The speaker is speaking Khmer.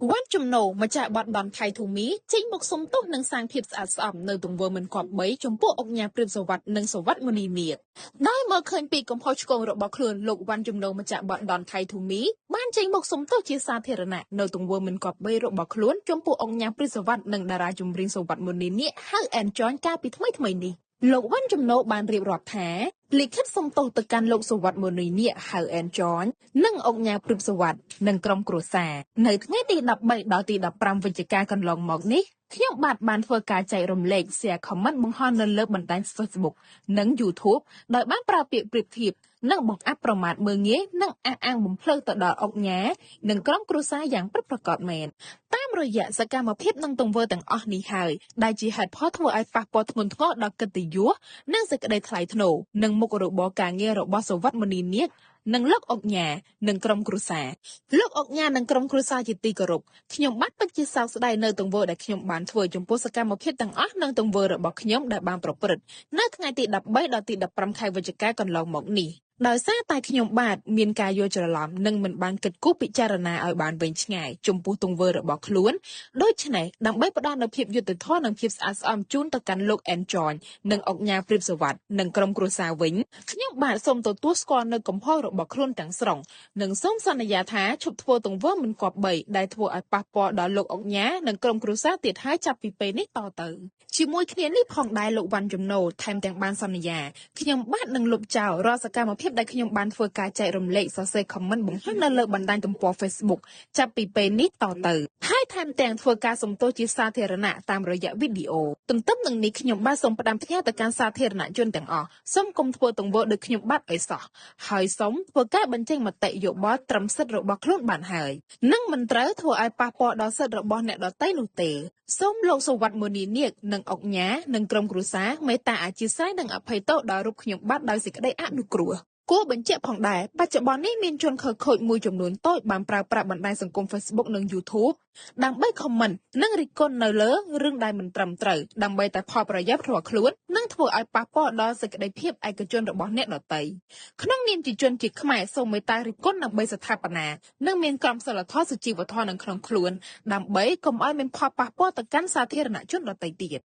វ៉ាន់ជំនោម្ចាស់បទ Don't Lie to Me ចេញមកសុំទោសនិងសាងភាពស្អាតស្អំនៅទង្វើមិនគប្បីចំពោះឧកញ៉ាព្រាបសុវត្ថិនិងសុវត្ថិមុនីនាគដោយមើលឃើញពីកំហុសឆ្គងរបស់ខ្លួនលោកវ៉ាន់ជំនោម្ចាស់បទ Don't Lie to Me បានចេញមកសុំទោសជាសាធារណៈនៅទង្វើមិនគប្បីរបស់ខ្លួនចំពោះឧកញ៉ាព្រាបសុវត្ថិនិងតារាចម្រៀងសុវត្ថិមុនីនាគហៅអែនចនកាលពីថ្មីៗនេះលោកវ៉ាន់ជំនោបានរៀបរាប់ថាលិខិតសុំទោសទៅកាន់លោកសុវត្ថិមុនីនាគហៅអែនចននិងឧកញ៉ាព្រាបសុវត្ថិនិងក្រុមគ្រួសារនៅថ្ងៃទី13ដល់ទី15វិច្ឆិកាកន្លងមកនេះខ្ញុំបាទបានធ្វើការចែករំលែក share comment បង្ហោះនៅលើបណ្ដាញ Facebook និង YouTube ដោយបានប្រើពាក្យប្រៀបធៀបនិងបង្អាប់ប្រមាថមើលងាយនិងអះអាងបំភ្លឺទៅដល់ឧកញ៉ានិងក្រុមគ្រួសារយ៉ាងពិតប្រាកដមែនតាមរយៈសកម្មភាពនិងទង្វើទាំងអស់នេះហើយដែលជាហេតុផលធ្វើឲ្យប៉ះពាល់ធ្ងន់ធ្ងរដល់កិត្តិយសនិងសេចក្តីថ្លៃថ្នូរនិងមុខរបរការងាររបស់សុវត្ថិមុនីនាគនិងលោកឧកញ៉ានិងក្រុមគ្រួសារលោកឧកញ៉ានិងក្រុមគ្រួសារជាទីគោរពខ្ញុំបាទពិតជាសោកស្ដាយនៅទង្វើដែលខ្ញុំបានធ្វើចំពោះសកម្មភាពទាំងអស់និងទង្វើរបស់ខ្ញុំដែលបានប្រព្រឹត្តនៅថ្ងៃទី13ដល់ទី15ខែវិច្ឆិកាកន្លងមកនេះដោយសារតែខ្ញុំបាទមានការយល់ច្រឡំនិងមិនបានគិតគូរពិចារណាឲ្យបានវែងឆ្ងាយចំពោះទង្វើរបស់ខ្លួនដូច្នេះដើម្បីផ្ដល់នូវភាពយុត្តិធម៌និងភាពស្អាតស្អំជូនទៅកាន់លោកអែនចននិងឧកញ៉ាព្រាបសុវត្ថិនិងក្រុមគ្រួសារវិញខ្ញុំបាទសូមទទួលស្គាល់នៅកំហុសរបស់ខ្លួនទាំងស្រុងនិងសូមសន្យាថាឈប់ធ្វើទង្វើមិនគប្បីដែលធ្វើឲ្យប៉ះពាល់ដល់លោកឧកញ៉ានិងក្រុមគ្រួសារទៀតហើយចាប់ពីពេលនេះតទៅជាមួយគ្នានេះផងដែរលោកវ៉ាន់ជំនោថែមទាំងបានសន្យាខ្ញុំបាទនឹងលុបចោលរាល់សកម្មភាពដែលខ្ញុំបានធ្វើការចែករំលែកសរសេរ comment បង្ហោះនៅលើបណ្ដាញទំព័រ Facebook ចាប់ពីពេលនេះតទៅហើយថែមទាំងធ្វើការសុំទោសជាសាធារណៈតាមរយៈវីដេអូទន្ទឹមនឹងនេះខ្ញុំបាទសូមផ្ដាំផ្ញើទៅកាន់សាធារណជនទាំងអស់សូមកុំធ្វើទង្វើដូចខ្ញុំបាទឲ្យសោះហើយសូមធ្វើការបញ្ចេញមតិយោបល់ត្រឹមសិទ្ធិរបស់ខ្លួនបានហើយនិងមិនត្រូវធ្វើឲ្យប៉ះពាល់ដល់សិទ្ធិរបស់អ្នកដទៃនោះទេសូមលោកសុវត្ថិមុនីនាគនិងឧកញ៉ានិងក្រុមគ្រួសារមេត្តាអធ្យាស្រ័យនិងអភ័យទោសដល់រូបខ្ញុំបាទដោយសេចក្តីអនុគ្រោះគួរបញ្ជាក់ផងដែរបច្ចុប្បន្ននេះមានជនខិលខូចមួយចំនួនតូចបានប្រើប្រាស់បណ្ដាញសង្គម Facebook និង YouTube ដើម្បី comment និងរិះគន់នៅលើរឿងដែលមិនត្រឹមត្រូវដើម្បីតែផលប្រយោជន៍ផ្ទាល់ខ្លួននិងធ្វើឲ្យប៉ះពាល់ដល់សេចក្តីភាពឯកជនរបស់អ្នកដទៃក្នុងនាមជាជនជាខ្មែរសូមមេត្តារិះគន់ដើម្បីស្ថាបនានិងមានក្រមសីលធម៌សុជីវធម៌នៅក្នុងខ្លួនដើម្បីកុំឲ្យមានផលប៉ះពាល់ទៅកាន់សាធារណជនដទៃទៀត។